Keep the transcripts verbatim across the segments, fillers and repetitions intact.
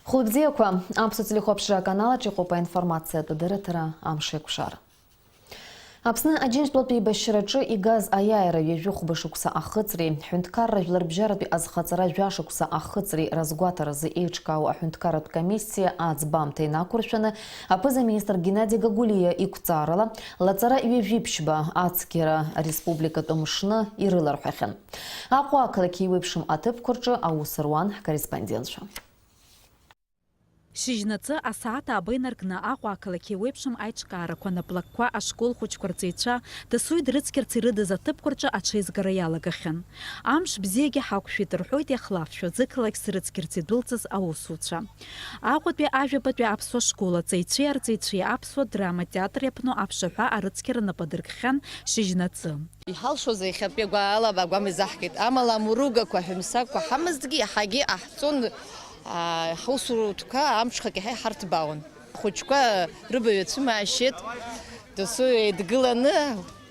Хәылбзиақәа, аԥсуа телехәаԥшра аканалаҿ иҟоуп аинформациатә адырраҭара Амшеиқәшара. Аԥсны Аџьынџьтәылатә еибашьраҿы игаз аиааира ҩажәи хәба шықәса ахыҵреи, ҳҳәынҭқарра жәларбжьаратәи азхаҵара жәашықәса ахыҵреи разгәаҭаразы еиҿкаау аҳәынҭқарратә комиссиа аӡбамҭа инақәыршәаны, аԥыза-министр Геннади Гагәлиа иқәҵарала, лаҵара ҩажәи ԥшьба ацқьара ареспубликатә мшны ирыларҳәахьан. Аҟәа ақалақь еиуеиԥшым аҭыԥқәа рҿы аус руан ҳкорреспондентцәа. Шьыжьнаҵы асааҭ ааба инаркны Аҟәа ақалақь еиуеиԥшым аиҿкаарақәа наплакқәа ашкол хәыҷқәа рҵаҩцәа дасу идрыцқьарц ирыдыз аҭыԥқәа рҿы аҽеизгара иалагахьан. Амш бзиагьы ҳақәшәеит, рҳәоит иахлафшәа зықалақь зрыцқьарц идәылҵыз аусуцәа. Аҟәатәи ажәабатәи аԥсуа школ аҵаҩцәеи арҵаҩцәеи аԥсуа драма театр иаԥну аԥшаҳәа арыцқьара нап адыркхьан шьыжьнаҵы. Иҳалшоз иахьатәи агәаала агәам изаҳгеит, амала амуругақәа, аҳәымсагқәа ҳамазҭгьы иаҳагьы иҟаҳҵон, аа, ҳусурҭқәа амҽхак иаҳа иҳарҭбаауан. Ахәыҷқәа рыбаҩ ацәымаашьеит, досу еидгыланы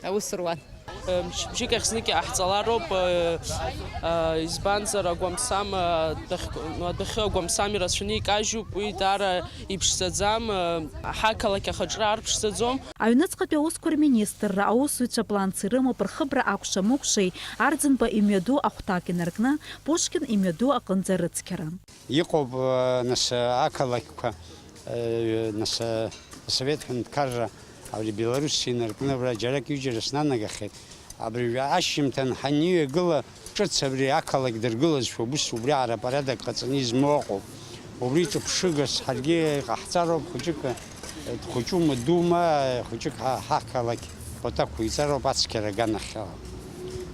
аус руан. Мчыбжьык ахь знык иҟаҳҵалароуп, э, э, избанзар, агәамсам, э, адәахь-, ну, адәахьы агәамсам ирацәаны икажьуп, уи даара иԥшӡаӡам, э, ҳақалақь ахаҿра арԥшӡаӡом. Аҩныҵҟатәи аусқәа рминистрра аусзуҩцәа планс ирымоуп рхыбра акәша-мыкәшеи Арӡынба имҩаду ахәҭак инаркны Пушкин имҩаду аҟынӡа арыцқьара. Иҟоуп, э, нас, э, ақалақьқәа, э, нас, э, асовет ҳәынҭқарра, абри Белоруссиа инаркны абра џьарак-ҩыџьара снанагахьеит. Абри ашьжьымҭан ҳаниҩагыла, ҿыц абри ақалақь дыргылазшәа убыс убриаҟара порядок ҟаҵаны измоу ыҟоуп. Убри ҿыԥшыгас ҳаргьы иҟаҳҵароуп, хәыҷык, э, дхәыҷума, дума, э, хәыҷык ҳа-, ҳақалақь пату ақәиҵароуп ацқьара аганахьала.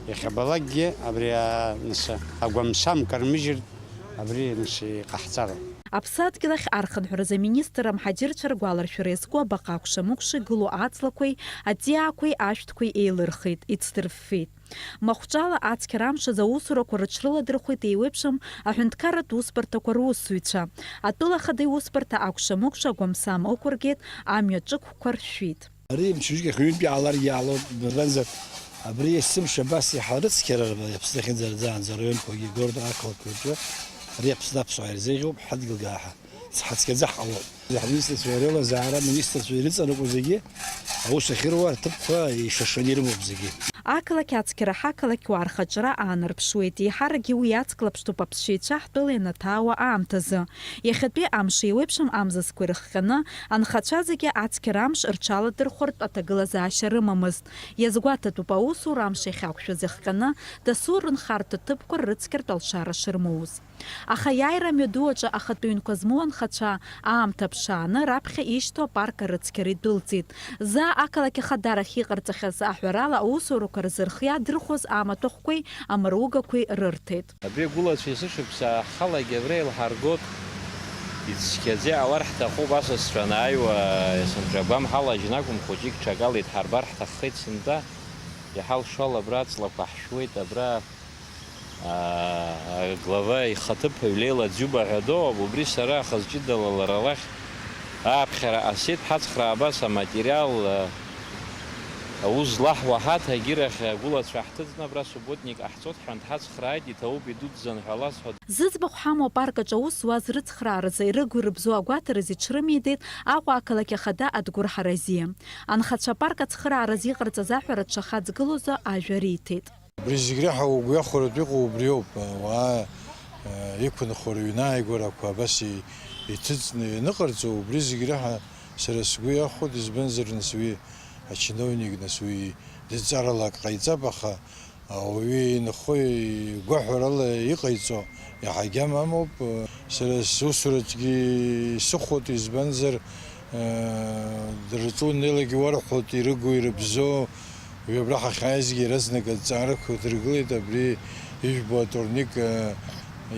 Иахьабалакгьы абри, а, нас, агәамсам кармыжьыртә абри, нас, иҟаҳҵароуп. Аԥсадгьыл ахь архынҳәразы аминистрра амҳаџьырцәа ргәаларшәара иазку абаҟа акәша-мыкәша игылоу аҵлақәеи аҵиаақәеи ашәҭқәеи еилырхит, ицдырффеит. Махәҿала ацқьара амш азы аусурақәа рыҽрыладырхәеит еиуеиԥшым аҳәынҭқарратә усбарҭақәа русзуҩцәа. Атәыла ахада иусбарҭа акәша-мыкәша агәамсам ықәыргеит, амҩа ҿықәқәа ршәит. Ари мчыбжьык ахь ҩынтә иааларгьы иаалоит, избанзар, абри есымша абас иаҳа рыцқьара рба, Аԥсны ахьынӡараӡаанӡа араионқәагьы, городқәа, ақалақьқәа рҿы ари Аԥсны аԥсуаа ирзеиӷьуп, ҳадгьылгьы ҳа-, ҳацқьаӡа ҳҟалоит. Ҳминистрцәа реилазаара аминистрцәа ирыҵанакуа зегьы аус ахьыруа рҭыԥқәа ишашаны ирымоуп зегьы. Ақалақь ацқьара ҳақалақьуаа рхаҿра аанарԥшуеит, еиҳаракгьы уи иацклаԥштәуп аԥсшьаҩцәа ҳтәыла ианаҭаауа аамҭазы. Иахьатәи амш еиуеиԥшым амзызқәа ирыхҟьаны, анхацәа зегьы ацқьара амш рҽаладырхәартә аҭагылазаашьа рымамызт. Иазгәаҭатәуп аусура амш иахьақәшәаз ихҟьаны, дасу рынхарҭа ҭыԥқәа ррыцқьартә алшара шырмоуз. Аха аиааира амҩаду аҿы ахатәы ҩнқәа змоу анхацәа аамҭа ԥшааны, раԥхьа ишьҭоу апарк арыцқьара идәылҵит. Заа ақалақь ахадарахь иҟарҵахьаз аҳәарала, аусурақәа рзы рхы иадырхәоз амаҭәахәқәеи амаругақәеи рырҭеит. Абри агәылацәа есышықәса ҳхалагьы абра еилҳаргоит. Ицқьаӡа иҟалар ҳҭахуп, асасцәа анааиуа, есымша агәам ҳалажьын акәым, хәыҷык ҽакала идҳарбар ҳҭаххеит сынтәа. Иҳалшо ала абра аҵлақәа ҳшәуеит, абра Аа, аглава ихаҭыԥуаҩ Леила Дзиуба ҳәа доуп, убри сара ахаз ҷыдала лара лахь ааԥхьара ҟасҵеит, ҳацхраа абас аматериал, а, аус злаҳуа ҳаҭ, агьырахь агәылацәа ҳҭыҵны абра субботник ҟаҳҵоит ҳәа дҳацхрааит, иҭабуп, идуӡӡан ҳәа ласҳәоит. Зыӡбахә ҳамоу апарк аҿы аус зуаз рыцхрааразы ирыгу-ирыбзоу агәаҭаразы иҽрымеидеит Аҟәа ақалақь ахада Адгәыр Ҳаразиа. Анхацәа апарк ацхырааразы иҟарҵаз аҳәара дшахаҵгылоз ажәа риҭеит. Убри зегь реиҳа угәы иахәаратәы иҟоу убриоуп, ауаа, э, иқәынхо рыҩны ааигәарақәа абас и-, иҭыҵны ианыҟарҵо, убри зегь реиҳа сара сгәы иахәоит, избанзар, нас уи ачиновник, нас уи дызҵаарала ак ҟаиҵап, аха ауаҩы инхо игәаҳәарала иҟаиҵо иаҳагьы амамоуп. Сара сусураҿгьы исыхәоит, избанзар, Дырҵун, неилагьы уарҳәоит, ирыгу, ирыбзоу, уи абра ҳахьааизгьы иаразнак азҵаарақәа дыргылеит, абри ижәбо атурник,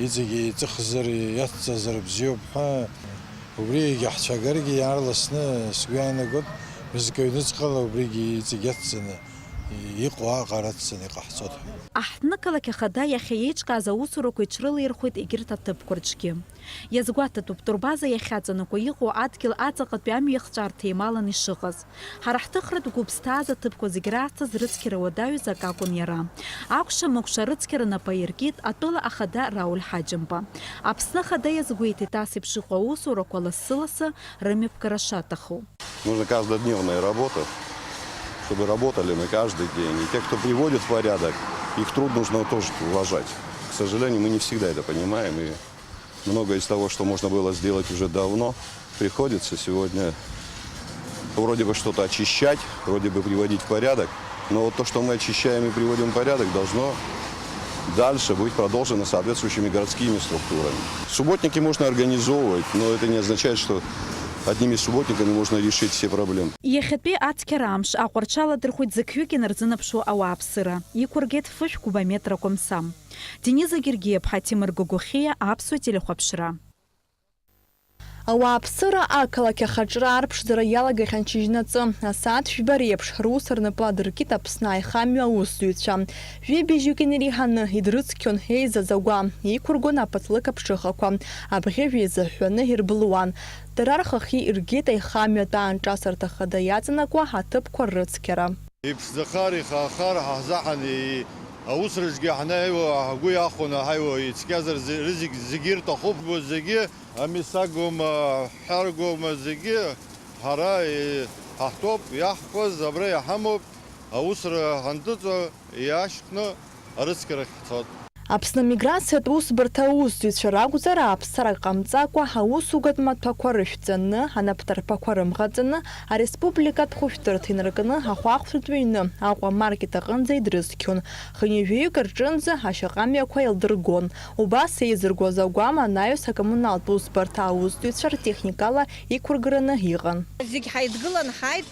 иҵегьы еиҵыхзар, иацҵазар бзиоуп ҳәа. Убри егьаҳцәаагаргьы иаарласны сгәы иаанагоит, мызкы аҩныҵҟала убригьы иҵегь иацҵаны Иҟоу аҟара аццаны иҟаҳҵоит. Аҳҭнықалақь ахада иахьа еиҿкааз аусурақәа иҽрылаирхәеит егьырҭ аҭыԥқәа рҿгьы. Иазгәаҭатәуп, турбаза иахьаҵанакуа иҟоу адгьыл аҵаҟатәи амҩа хҵәарҭа еималан ишыҟаз. Ҳара ҳҭыхратә гәыԥ зҭааз аҭыԥқәа зегь раасҭа зрыцқьара уадаҩыз акы акәын иара. Акәша-мыкәша арыцқьара нап аиркит атәыла ахада Рауль Ҳаџьымба. Аԥсны Ахада иазгәеиҭеит, ас еиԥш иҟоу аусурақәа лассы-лассы рымҩаԥгара шаҭаху. Нужна каждодневная работа, чтобы работали мы каждый день. И тех, кто приводит в порядок, их труд нужно тоже уважать. К сожалению, мы не всегда это понимаем, и многое из того, что можно было сделать уже давно, приходится сегодня вроде бы что-то очищать, вроде бы приводить в порядок, но вот то, что мы очищаем и приводим в порядок, должно дальше быть продолжено соответствующими городскими структурами. Субботники можно организовывать, но это не означает, что одними субботниками можно решить все проблемы. Иахьатәи ацқьара амш Аҟәарчы аладырхәит зықьҩык инарзынаԥшуа ауааԥсыра. Иқәыргеит фышә кубометр агәамсам. Дениза Гергиаԥҳа, Ҭемыр Гогохиа, Аԥсуа телехәаԥшра. Ауааԥсыра ақалақь ахаҿра арԥшӡара иалагахьан шьыжьнаҵы, асааҭ жәба реиԥш, рус рнапы адыркит Аԥсны аихамҩа аусзуҩцәа. Жәибжьык инареиҳаны идрыцқьон еизаз агәам, иқәыргон аԥатлык аԥшыхақәа, абӷьыжә еизыҳәҳәаны ирбылуан. Дара рхахьы иргеит аихамҩатә аанҿасырҭа хада иаҵанакуа аҭыԥқәа ррыцқьара. Иԥшӡахар, ихаахар ҳаҳзаҳан, и-, аусраҿгьы ҳнеиуа ҳгәы иахәаны ҳаиуа ицқьазар зе-, рызегь, зегьы ирҭахуп, зегьы амисагоума, ҳҳәаргоума, зегьы ҳара, и-, ҳаҳтәоуп, иаҳкуаз абра иҳамоуп, аусра ҳандәылҵуа иаашьҭхны арыцқьарахь ҳцоит. Аԥсны амиграциатә усбарҭа аусзуҩцәа ракәзар, ааԥсарак ҟамҵакәа, аусугатә маҭәақәа рышәҵаны, анапҭарԥақәа рымӷаҵаны, ареспубликатә хәышәтәырҭа инаркны, ахәаахәҭратә ҩны, Аҟәа амаркет аҟынӡа идрыцқьон. Хынҩажәаҩык рҿынӡа ашьаҟамҩақәа еилдыргон. Убас еизыргоз агәам анаҩс акоммуналтә усбарҭа аусзуҩцәа ртехникала иқәыргараны иҟан. Зегь ҳаидгылан ҳааит,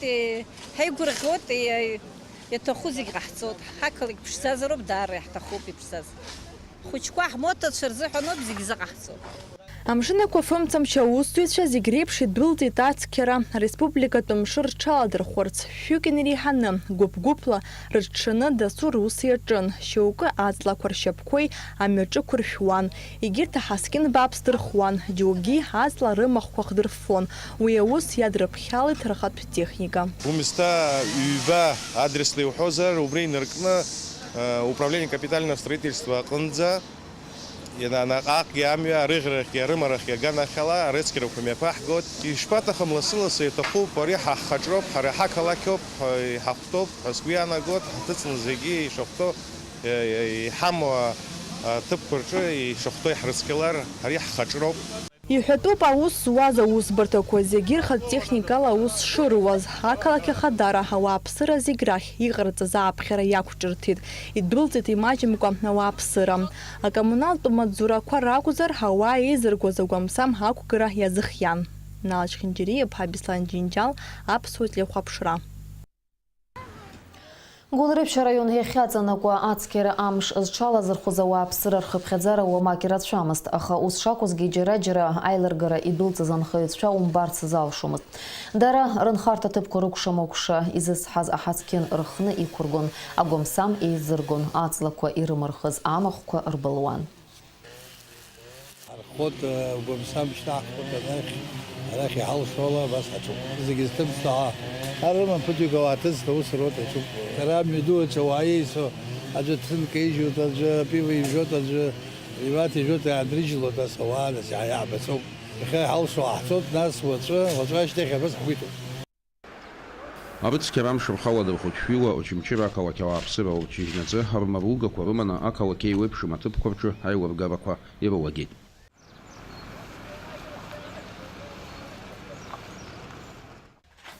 ҳаигәырӷьоит, иаҭаху зегь ҟаҳҵоит. Ҳақалақь ԥшӡазароуп, даара иаҳҭахуп иԥшӡаз. Хәыҷқәа ҳмоҭацәа рзыҳәаноуп зегь зыҟаҳҵо. Амшынақәа фымцамч аусзуҩцәа зегь реиԥш идәылҵит ацқьара, ареспубликатә мшы рҽаладырхәырц, шәҩык инареиҳаны, гәыԥ-гәыԥла рыҽҽаны дасу рус иаҿын, шьоукы аҵлақәа ршьапқәеи амҩаҿы ықәыршәуан, егьырҭ аҳаскьын бааԥс дырхуан, џьоукгьы аҵла рымахәқәа хдырффон, уи аус иадырԥхьалеит рхатә техника. Гәымсҭа ҩба адресла иуҳәозар, убра инаркны, э, управление капитального строительства аҟынӡа иана-, наҟ-ааҟгьы амҩа арыӷьарахьгьы арымарахьгьы аганахьала арыцқьарақәа мҩаԥаҳгоит. Ишԥаҭахым, лассы-лассы иаҭахуп, ари ҳахаҿроуп, ҳара ҳақалақьоуп, ҳа-, иҳахәҭоуп ҳәа сгәы иаанагоит, ҳҭыҵны зегьы ишахәҭоу, э, э, иҳамоу, а, аҭыԥқәа рҿы ишахәҭоу иҳрыцқьалар, ари ҳхаҿроуп. Иҳәатәуп, аус зуаз аусбарҭақәа зегьы рхатә техникала аус шыруаз, ақалақь ахадара ауааԥсыра зегь рахь иҟарҵаз ааԥхьара иақәҿырҭит, идәылҵит имаҷымкәа ауааԥсыра. Акоммуналтә маҵзурақәа ракәзар, ауаа еизыргоз агәамсам ақәгара иазыхиан. Нал Чхинџьариа-иԥҳа Беслан Џьынџьал, Аԥсуа телехәаԥшра. Гәылрыԥшь араион иахьаҵанакуа ацқьара амш зҽалазырхәыз ауааԥсыра рхыԥхьаӡара уамак ирацәамызт, аха ус шакәызгьы џьара-џьара аилыргара идәылҵыз анхаҩцәа умбарц залшомызт. Дара рынхарҭа ҭыԥқәа рыкәша-мыкәша изызҳаз аҳаскьын рхны иқәыргон, агәамсам еизыргон, аҵлақәа ирымырхыз амахәқәа рбылуан. Ҳархот, агәамсам шьҭаҳхот анахь, арахь иҳалшо ала абас ҳаҿуп. Зегьы зҭымсто ҳа. Ҳарыма ԥыҭҩык ауаа ҭыҵт, аус руеит, аҿуп. Дара амҩаду аҿы ауаа еисо, аӡәы ҭынк еижьоит, аӡәы пиво ижәжоит, аӡәы ливат ижәжоит, иаадрыжьлоит, ас ауаа нас иаҳа иаабацоуп. Иахьа иҳалшо ҳаҳҵоит, нас уаҵәы, уаҵәы ашьҭахь абас ҳгәы иҭоуп. Арыцқьара амш рхы аладырхәит шәҩыла Очамчыра ақалақь ауааԥсыра урҭ шьыжьнаҵы рмаругақәа рыманы ақалақь еиуеиԥшым аҭыԥқәа рҿы аилыргарақәа ирылагеит.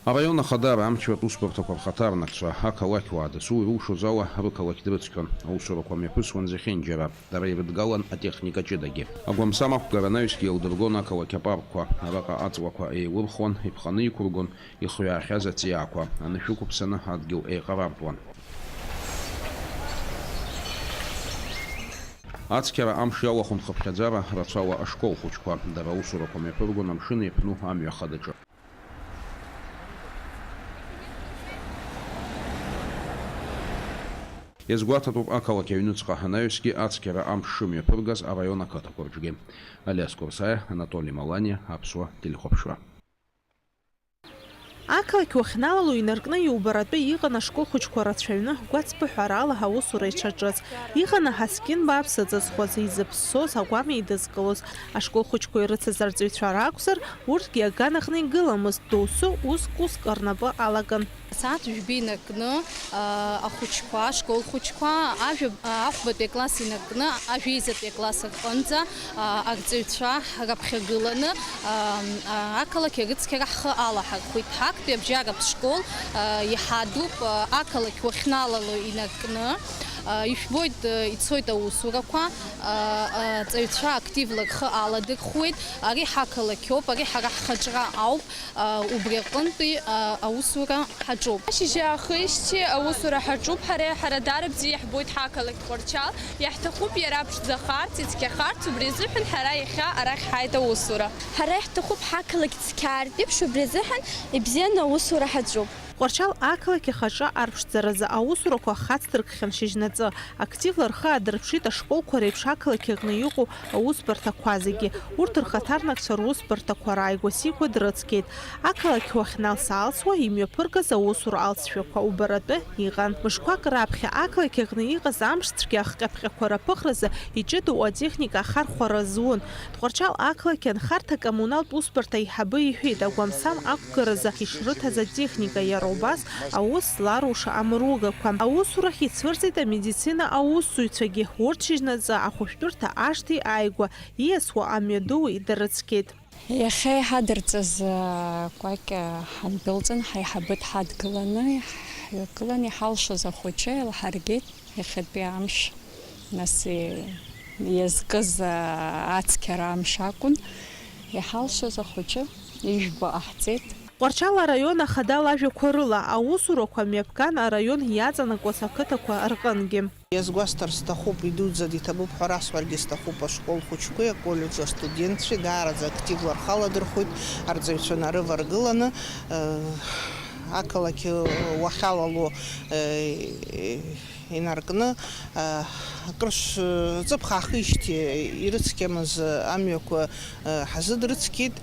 Араион ахадара, амчратә усбарҭақәа рхаҭарнакцәа, ақалақьуаа дасу ирылшоз ала рықалақь дрыцқьон, аусурақәа мҩаԥысуан зехьынџьара, дара ирыдгалан атехника ҷыдагьы. Агәамсам ақәгара анаҩсгьы еилдыргон ақалақь апаркқәа, араҟа аҵлақәа еилырхуан, иԥханы иқәыргон, ихҩаахьаз аҵиаақәа анышә ықәыԥсаны адгьыл еиҟарартәуан. Ацқьара амш иалахәын хыԥхьаӡара рацәала ашкол хәыҷқәа, дара аусурақәа мҩаԥыргон амшын еиԥну амҩа хадаҿы. Иазгәаҭатәуп ақалақь аҩныҵҟа анаҩсгьы ацқьара амш шымҩаԥыргаз араион ақыҭақәа рҿгьы. Алиас Курсаиа, Анатоли Маланиа, Аԥсуа телехәаԥшра. Ақалақь уахьналало инаркны иубаратәы иҟан ашкол хәыҷқәа рацәаҩны, гәацԥыҳәарала аусура ишаҿыз. Иҟан аҳаскьын бааԥс зыҵызхуаз, изыԥссоз, агәам еидызкылоз. Ашкол хәыҷқәа ирыцыз арҵаҩцәа ракәзар, урҭгьы аганаҟны игыламызт, доусы уск-уск рнапы алакын. Асааҭ жәба инаркны, аа, ахәыҷқәа, ашкол хәыҷқәа, ажәа, аа, ахәбатәи акласс инаркны, ажәеизатәи акласс рҟынӡа, аа, арҵаҩцәа раԥхьагыланы, аа, аа, ақалақь арыцқьара ҳхы алаҳархәит. Ҳактәи абжьаратә школ, аа, иҳадуп, аа, ақалақь уахьналало инаркны. Аа, ижәбоит, аа, ицоит аусурақәа, аа, аа, арҵаҩцәа активла рхы аладырхәуеит. Ари ҳақалақьоуп, ари ҳара ҳхаҿра ауп. Убри аҟынтәи аусура ҳаҿуп. Ашьыжьы аахижьҭеи аусура ҳаҿуп ҳара, ҳара дарбзи иаҳбоит ҳақалақь Тҟәарчал, иаҳҭахуп иара ԥшӡахарц, ицқьахарц, убри азыҳәан ҳара иахьа арахь ҳааит аусура. Ҳара иаҳҭахуп ҳақалақь цқьаартә еиԥш, убри азыҳәан ибзианы аусура ҳаҿуп. Тҟәарчал ақалақь ахаҿы арԥшӡаразы аусурақәа хацдыркхьан шьыжьнаҵы. Активла рхы аадырԥшит ашколқәа реиԥш ақалақь аҟны иҟоу аусбарҭақәа зегьы. Урҭ рхаҭарнакцәа русбарҭақәа рааигәа-сигәа дрыцқьеит. Ақалақь уахьналс-аалсуа имҩаԥыргаз аусура алҵшәақәа убаратәы иҟан. Мышқәак раԥхьа ақалақь аҟны иҟаз амш цәгьа ахҟьаԥҟьақәа раԥыхразы иҷыдоу атехника ахархәара зун. Тҟәарчал ақалақь анхарҭа-коммуналтә усбарҭа аиҳабы иҳәеит, агәамсам ақәгаразы ишрыҭаз атехника, иара убас аус зларуша амругақәа. Аусурахь ицәырҵит амедицина аусзуҩцәагьы, урҭ шьыжьнаҵы ахәышәтәырҭа ашҭеи ааигәа ииасуа амҩадуи дырыцқьеит. Иахьа иҳадырҵаз, а, кәакь, а, ҳандәылҵын, ҳаиҳабы дҳадгыланы, ҳҩагылан, иҳалшоз ахәыҷы еилҳаргеит. Иахьатәи амш, нас, и-, иазкыз, а, ацқьара амш акәын. Иҳалшоз ахәыҷы ижәбо ҟаҳҵеит. Тҟәарчал араион ахада лажәақәа рыла, аусурақәа мҩаԥган араион иаҵанакуаз ақыҭақәа рҟынгьы. Иазгәасҭар сҭахуп, идуӡӡаны иҭабуп ҳәа расҳәаргьы сҭахуп, ашкол хәыҷқәеи аколлеџь астудентцәеи даараӡа активла рхы аладырхәит, арҵаҩцәа нарываргыланы, э, ақалақь уахьалало, э, инаркны, э, акыр ш-, ҵыԥх аахижьҭеи ирыцқьамыз амҩақәа, э, ҳазыдрыцқьеит.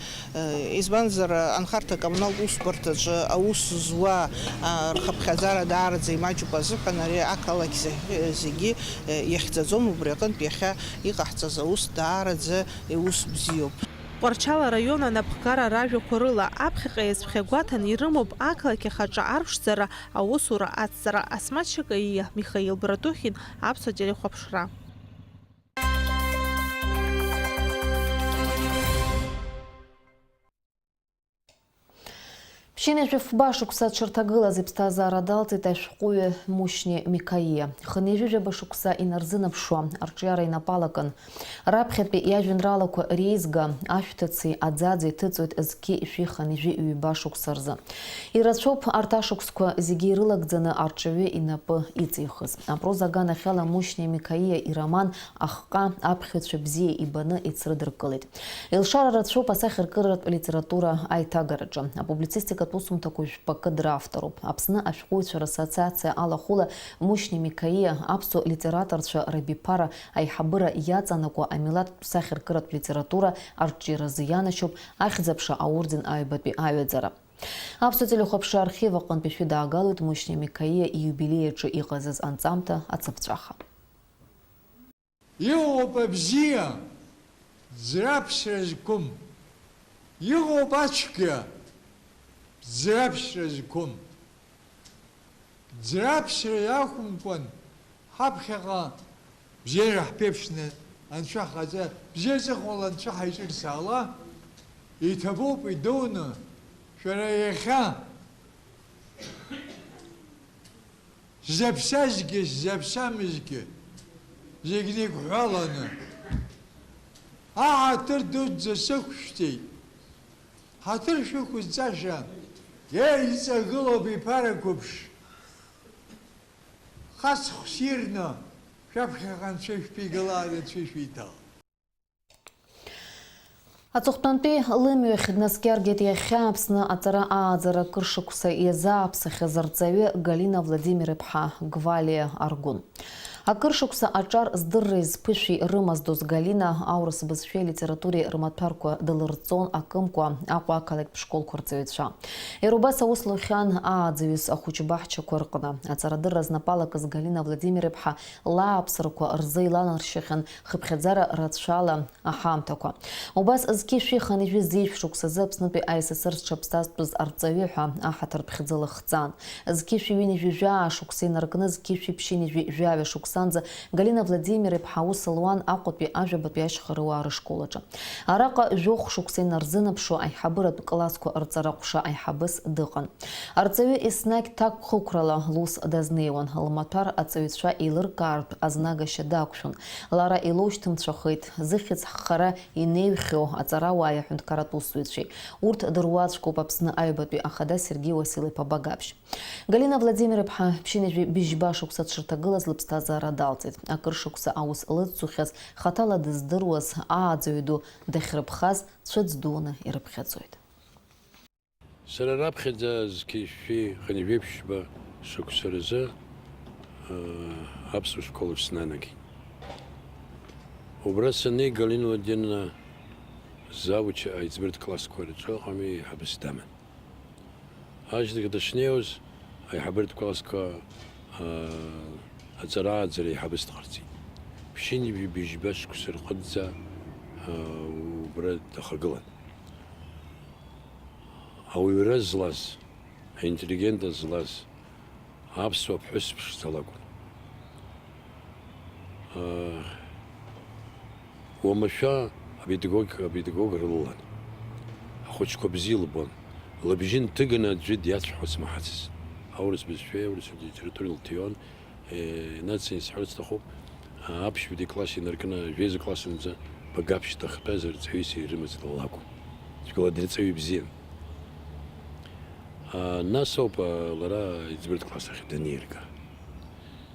Избанзар, анхарҭа-коммуналтә усбарҭаҿы аус зуа, а, рхыԥхьаӡара даараӡа имаҷуп азыҳәан, ари ақалақь зегь-, зегьы, э, иахьӡаӡом, убри аҟынтә иахьа иҟаҳҵаз аус даараӡа иус бзиоуп. Тҟәарчал араион анапхгара ражәақәа рыла, аԥхьаҟа иазԥхьагәаҭан ирымоуп ақалақь ахаҿы арԥшӡара аусура ацҵара. Асмаҭ Шьакаиа, Михаил Братухин, Аԥсуа телехәаԥшра. Ԥшьынҩажәи фба шықәса дшырҭагылаз иԥсҭазаара далҵит ашәҟәыҩҩы Мушьни Микаиа. Хынҩажәи жәаба шықәса инарзынаԥшуа арҿиара инапы алакын. Раԥхьатәи иажәеинраалақәа реизга, Ашәҭыци аӡаӡеи ҭыҵуеит зқьи жәшәи хынҩажәи ҩба шықәса рзы. Ирацәоуп арҭ ашықәсқәа зегьы ирылагӡаны арҿиаҩы инапы иҵихыз. Апроза аганахьала Мушьни Микаиа ироман Ахҟа аԥхьаҩцәа бзиа ибаны ицрыдыркылеит. Илшара рацәоуп асахьаркыратә литература аиҭагараҿы. Апублицистикатә усумҭақәа жәпакы дравторуп. Аԥсны ашәҟәыҩҩцәа рассоциациа алахәыла Мушьни Микаиа аԥсуа литераторцәа рабиԥара аиҳабыра иаҵанакуа амилаҭтә сахьаркыратә литература арҿиаразы ианашьоуп Ахьӡ-аԥша аорден аҩбатәи аҩаӡара. Аԥсуа телехәаԥшра архив аҟынтәи шәыдаагалоит Мушьни Микаиа ииубилеи аҿы иҟазаз анҵамҭа ацыԥҵәаха. Иҟоуп абзиа, ӡраԥсра зқәым, иҟоуп ацәгьа, ӡраԥсра зқәым. Ӡраԥсра иакәымкәан, ҳаԥхьаҟа бзиара ҳԥеиԥшны, анцәа хаҵа, бзиа ҵыхәала анцәа ҳаиҿырсаала, иҭабуп идуны, шәара иахьа шәзаԥсазгьы, шәзаԥсамызгьы, зегь неиқәҳәаланы, аҳаҭыр дуӡӡа сықәшәҵеит. Ҳаҭыр шәықәызҵаша, еи, иҵагылоу абиԥара қәыԥш, хацхә сирны, шәаԥхьаҟа анцәа ишәԥигала, анцәа ишәиҭала. Аҵыхәтәантәи лымҩахь днаскьаргеит иахьа Аԥсны аҵара ааӡара акыр шықәса иазааԥсахьаз арҵаҩы Галина Владимир-иԥҳа Гвалиа Аргәын. Акыр шықәса аҿар здырреи зԥышәеи рымаздоз Галина аурыс бызшәеи алитературеи рмаҭәарқәа дылырҵон акымкәа Аҟәа ақалақьтә школқәа рҵаҩцәа. Иара убас аус лухьан ааӡаҩыс ахәыҷбаҳчақәа рҟны. Аҵарадырра знапалакыз Галина Владимир-иԥҳа лааԥсарақәа рзы иланаршьахьан хыԥхьаӡара рацәала аҳамҭақәа. Убас зқьи жәшәи хынҩажәи зеижә шықәсазы Аԥснытәи А С С Р зҽаԥсазтәыз арҵаҩы ҳәа аҳаҭыр ԥхьӡы лыхҵан. Зқьи жәшәи ҩынҩажәи жәаа шықәса инаркны зқьи жәшәи ԥшьынҩажәи жәаҩа шықәсанӡа Галина Владимир-иԥҳа аус луан Аҟәатәи ажәабатәи ашьхаруаа рышкол аҿы. Араҟа жәохә шықәса инарзынаԥшуа аиҳабыратә классқәа рҵара ҟәша аиҳабыс дыҟан. Арҵаҩы еснагь ҭакԥхықәрала лус дазнеиуан, лмаҭәар аҵаҩцәа еилыркаартә азнагашьа дақәшәон. Лара илоушьҭымцәахеит, зыхьӡ ҳхара инеиӷьхьоу аҵарауааи аҳәынҭқарратә усзуҩцәеи. Урҭ дыруаӡәкуп Аԥсны аҩбатәи ахада Сергеи Уасил-иԥа Багаԥшь. Галина Владимир-иԥҳа ԥшьынҩажәи быжьба шықәса дшырҭагылаз лыԥсҭазаара далҵит. Акыр шықәса аус лыццухьаз, хаҭала дыздыруаз, ааӡаҩ ду дахьрыԥхаз цәыӡ дуны ирыԥхьаӡоит. Сара раԥхьаӡа зқьи жәшәи хынҩажәи ԥшьба шықәса рзы, э, аԥсуа школ аҿы снанагеит. Убра саннеи Галина Владимировна завуч аиҵбыртә классқәа рҿы ыҟами, еиҳабыс даман. Ашьҭахь дышнеиуаз аиҳабыртә классқәа, э, аҵара ааӡара еиҳабыс дҟарҵеит. Ԥшьынҩажәи быжьба шықәса рҟынӡа, э, убра дахагылан. Ауаҩра злаз, аинтеллигент злаз аԥсуа ԥҳәыс ԥшӡа лакәын. Уамашәа апедагог, апедагог рылалан. Ахәыҷқәа бзиа лбон. Лыбжьы нҭыганы аӡәы диацәҳауа смаҳацызт. Аурыс бызшәеи аурыс литературеи лҭиуан. Э, инациан исҳәарц сҭахуп, а, аԥшьбатәи класс инаркны, жәеиза класс анҵы Багаԥшь дахьтәаз арҵаҩыс ирымаз лакәын. Цәгьала дырҵаҩы бзиан. А, нас ауп, а, лара иӡбыртә класс ахь данеилга.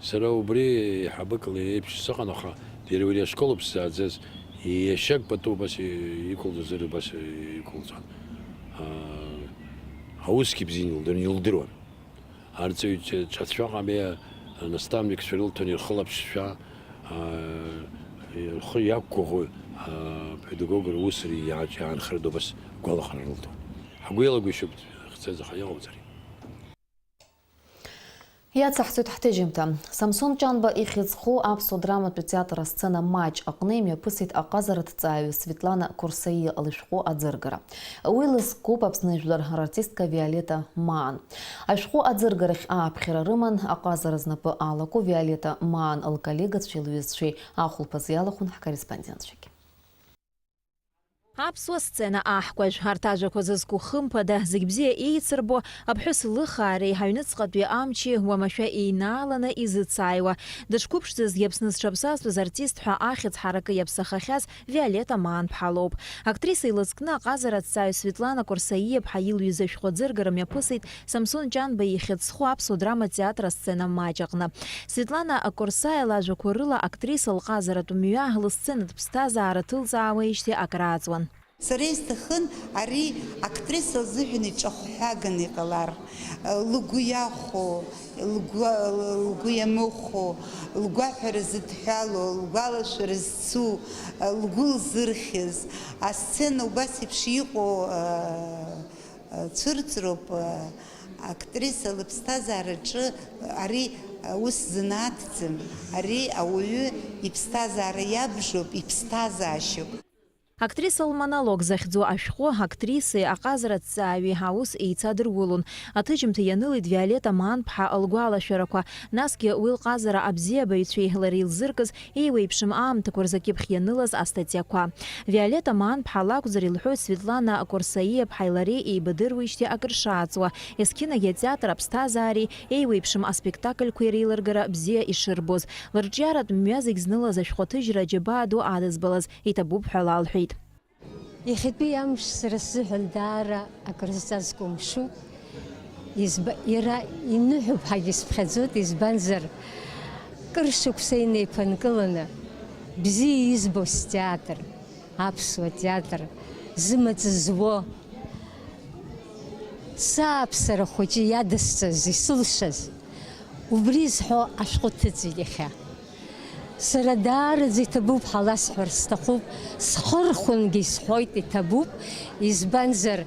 Сара убри еиҳабык еиԥш сыҟан, аха иара убри ашкол ауп сзааӡаз, иашьак пату убас и-, иқәылҵозар убас иқәылҵон. А, аусгьы бзиан илдыр-, илдыруан. Арҵаҩцәа ҿацәа ҟамиа, наставникцәа рылҭон ирхылаԥшшәа, аа, рхы иақәгәыӷуа, аа, педагог русура иааҿ-, иаанхартә убас гәалаҟара рылҭон. Ҳгәы иалагәышьоуп, хьӡы-заха иҟауҵари. Иацаҳҵоит ҳҭыжьымҭа. Самсон Ҷанба ихьӡ зху аԥсуа драматәи театр асцена маҷ аҟны имҩаԥысит аҟазараҭҵааҩы Светлана Корсаиа лышәҟәы аӡыргара. Уи лызкуп Аԥсны жәлар рартистка Виолетта Маан. Ашәҟәы аӡыргарахь ааԥхьара рыман аҟазара знапы алаку Виолетта Маан лколлегацәеи лҩызцәеи ахәылԥаз иалахәын ҳкорреспондентцәагьы. Аԥсуа сцена аҳкәажә, арҭ ажәақәа зызку хымԥада, зегь бзиа еицырбо, аԥҳәыс лыхаареи аҩныҵҟатәи амчи уамашәа еинааланы изыцааиуа, дышқәыԥшӡазгьы Аԥсны зҽаԥсазтәыз артист ҳәа ахьӡ ҳаракы иаԥсахахьаз Виолетта Маанԥҳа лоуп. Актриса илызкны аҟазара аҭҵааҩ Светлана Корсаиа-ԥҳа илҩыз ашәҟәы аӡыргара мҩаԥысит Самсон Ҷанба ихьӡ зху аԥсуа драма театр асцена маҷ аҟны. Светлана Корсаиа лажәақәа рыла актриса лҟазаратә мҩа, лысценатә ԥсҭазаара ҭылҵаауеижьҭеи акрааҵуан. Сара исҭахын ари актриса лзыҳәан иҿахәҳәаганы иҟалар, лгәы иахәо, лгәы, лгәы иамыхәо, лгәаҳәара зыдҳәало, лгәалашәара зцу, лгәы лзырхьыз, асцена убас еиԥш иҟоу, цәырҵроуп, актриса лыԥсҭазаараҿы ари ус занааҭӡам, ари ауаҩы иԥсҭазаара иабжоуп, иԥсҭазаашьоуп. Актриса лмонолог захьӡу ашәҟәы актрисеи аҟазара ҭҵааҩи аус еицадырулон. Аҭыжьымҭа ианылеит Виолетта Маанԥҳа лгәалашәарақәа, насгьы уи лҟазара абзиабаҩцәеи лареи илзыркыз еиуеиԥшым аамҭақәа рзы акьыԥхь ианылаз астатиақәа. Виолетта Маанԥҳа лакәзар илҳәоит Светлана Корсаиа-ԥҳаи лареи еибадыруеижьҭеи акыр шааҵуа, есқьынагьы атеатр аԥсҭазаареи еиуеиԥшым аспектакльқәеи реилыргара бзиа ишырбоз. Лырҿиаратә мҩа зегь знылаз ашәҟәы аҭыжьра аџьабаа ду адызбалаз иҭабуп ҳәа лалҳәеит. Иахьатәи амш сара сзыҳәан даара акыр зҵазкуа мшуп. Изба-, иара иныҳәоуп ҳәагьы сыԥхьаӡоит, избанзар, кыр шықәса инеиԥынкыланы бзиа избо стеатр, аԥсуа театр, Зымаҵ зуо, сааԥсара хәыҷы иадысҵаз, исылшаз, убри зҳәо ашәҟәы ҭыҵит иахьа. Сара даараӡа иҭабуп ҳәа ласҳәар сҭахуп, схы рхәынгьы исҳәоит иҭабуп, избанзар,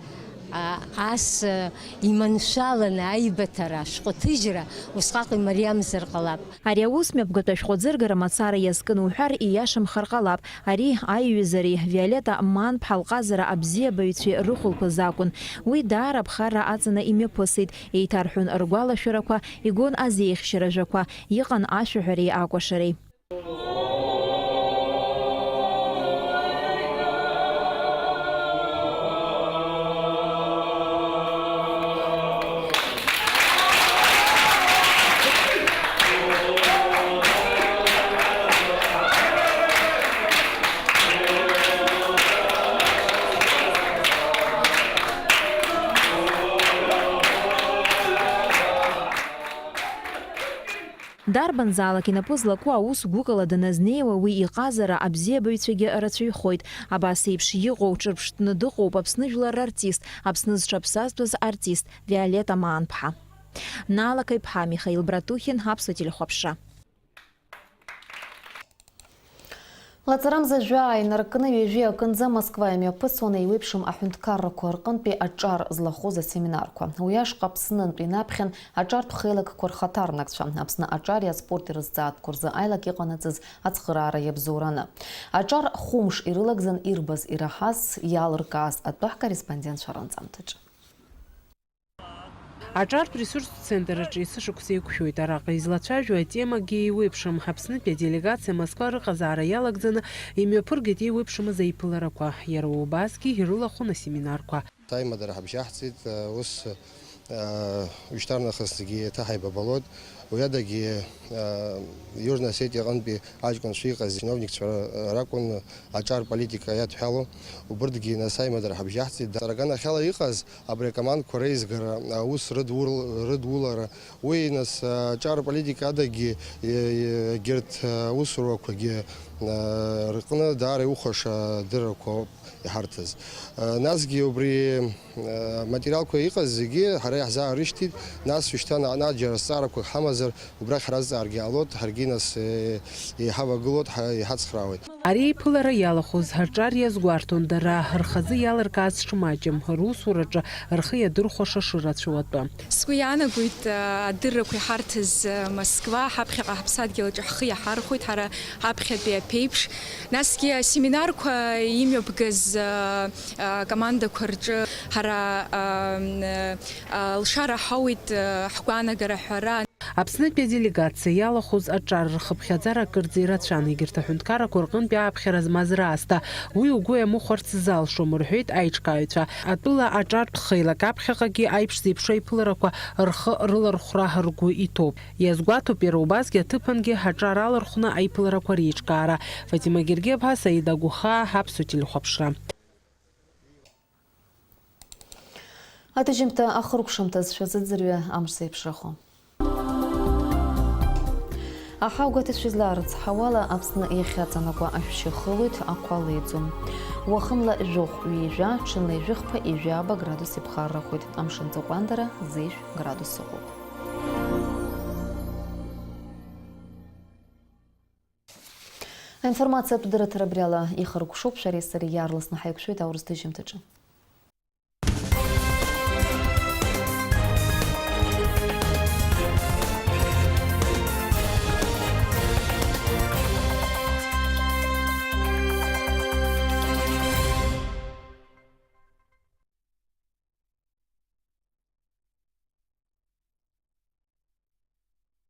а, ас, а, иманшәаланы аибыҭара, ашәҟәы ҭыжьра усҟак имариамзар ҟалап. Ари аус мҩаԥгатә ашәҟәы аӡыргара мацара иазкын уҳәар, ииашамхар ҟалап. Ари аиҩызареи Виолетта Маанԥҳа лҟазара абзиабаҩцәеи рыхәылԥаз акәын. Уи даара аԥхарра аҵаны имҩаԥысит, еиҭарҳәон ргәалашәарақәа, игон азеихьчара ажәақәа, иҟан ашәаҳәареи акәашареи. Дарбанзаалак инапы злаку аус гәыкала даназнеиуа, уи иҟазара абзиабаҩцәагьы рацәаҩхоит. Абас еиԥш иҟоу ҿырԥштәны дыҟоуп Аԥсны жәлар рартист, Аԥсны зҽаԥсазтәыз артист Виолетта Маанԥҳа. Наала Каиԥҳа, Михаил Братухин, Аԥсуа телехәаԥшра. Лаҵарамза жәаа инаркны ҩажәи акынӡа Москва имҩаԥысуан еиуеиԥшым аҳәынҭқаррақәа рҟынтәи аҿар злахәыз асеминарқәа. Уи ашҟа Аԥснынтә инаԥхьан аҿартә хеилакқәа рхаҭарнакцәа, Аԥсны аҿари аспорти рызҵаатәқәа рзы аилак иҟанаҵаз ацхыраара иабзоураны. Аҿар хәымш ирылагӡан ирбаз-ираҳаз, иалыркааз атәы ҳкорреспондентцәа рынҵамҭаҿы. Аҿартә ресурстә центр аҿы есышықәса еиқәшәоит. Араҟа излацәажәо атемагьы еиуеиԥшым. Аԥснытәи аделегациа Москва рыҟазаара иалагӡаны имҩаԥыргеит еиуеиԥшымыз аиԥыларақәа. Иара убасгьы ирылахәын асеминарқәа. Саимадара ҳабжьаҳҵеит, ус, ушьҭарнахысгьы еиҭаҳаибабалоит. Уи адагьы, Южная Осетия аҟынтәи аҷкәынцәа иҟаз чиновникцәа ракәын аҿар политика иадҳәало. Убырҭгьы нас аимадара ҳабжьаҳҵеит. Сара аганахьала иҟаз абри акомандқәа реизгара, аус рыдур-, рыдулара, уи нас, аҿар политика адагьы, е-, е-, егьырҭ аусуrakәагьы, а, рҟны даара иухәаша адыррақәа ауп иҳарҭаз. А, насгьы убри, а, аматериалқәа иҟаз зегьы ҳара иаҳзаарышьҭит, нас шьҭа наҟ-наҟ џьара зҵаарақәак ҳамазар, убрахь ҳразҵааргьы ҟалоит, ҳаргьы нас, е-, еиҳавагылоит, ҳа-, иҳацхраауеит. Ари аиԥылара иалахәыз аҿар иазгәарҭон дара, рхазы иалыркааз шмаҷым, русураҿы рхы иадырхәаша шырацәоу атәы. Сгәы иаанагоит, адыррақәа иҳарҭаз Москва, ҳаԥхьаҟа ҳаԥсадгьыл аҿы ҳхы иаҳархәоит ҳара ҳаԥхьатәи аԥеиԥш. Насгьы асеминарқәа имҩаԥгаз, акомандақәа рҿы ҳара, алшара ҳауит, ҳгәаанагара ҳәара. Аԥснытәи аделегациа иалахәыз аҿар рхыԥхьаӡара акырӡа ирацәан, егьырҭ аҳәынҭқаррақәа рҟынтәи ааԥхьара змаз раасҭа. Уи угәы иамыхәарц залшом, рҳәеит аиҿкааҩцәа. Атәыла аҿартә хеилак аԥхьаҟагьы аиԥш зеиԥшу аиԥыларақәа рхы рылархәра ргәы иҭоуп. Иазгәаҭоуп иара убасгьы аҭыԥангьы аҿар алархәны аиԥыларақәа реиҿкаара. Фатима Гергиаԥҳа, Саида Гәыхаа, Аԥсуа телехәаԥшра. Аҭыжьымҭа ахыркәшамҭаз шәазыӡырҩы амш зеиԥшрахо. Аҳауа гәаҭацәа излаарыцҳауала, Аԥсны иахьаҵанакуа ашәшьы хылоит, ақәа леиӡом. Уахынла жәохә ҩажәа, ҽынла ҩажәихԥа, ҩажәаба градус иԥхаррахоит, амшын ҵыҟәандара зежә градус ыҟоуп. Аинформациатә дырраҭара абри ала ихыркәшоуп, шәареи сареи иаарласны ҳаиқәшәоит аурыс ҭыжьымҭаҿы.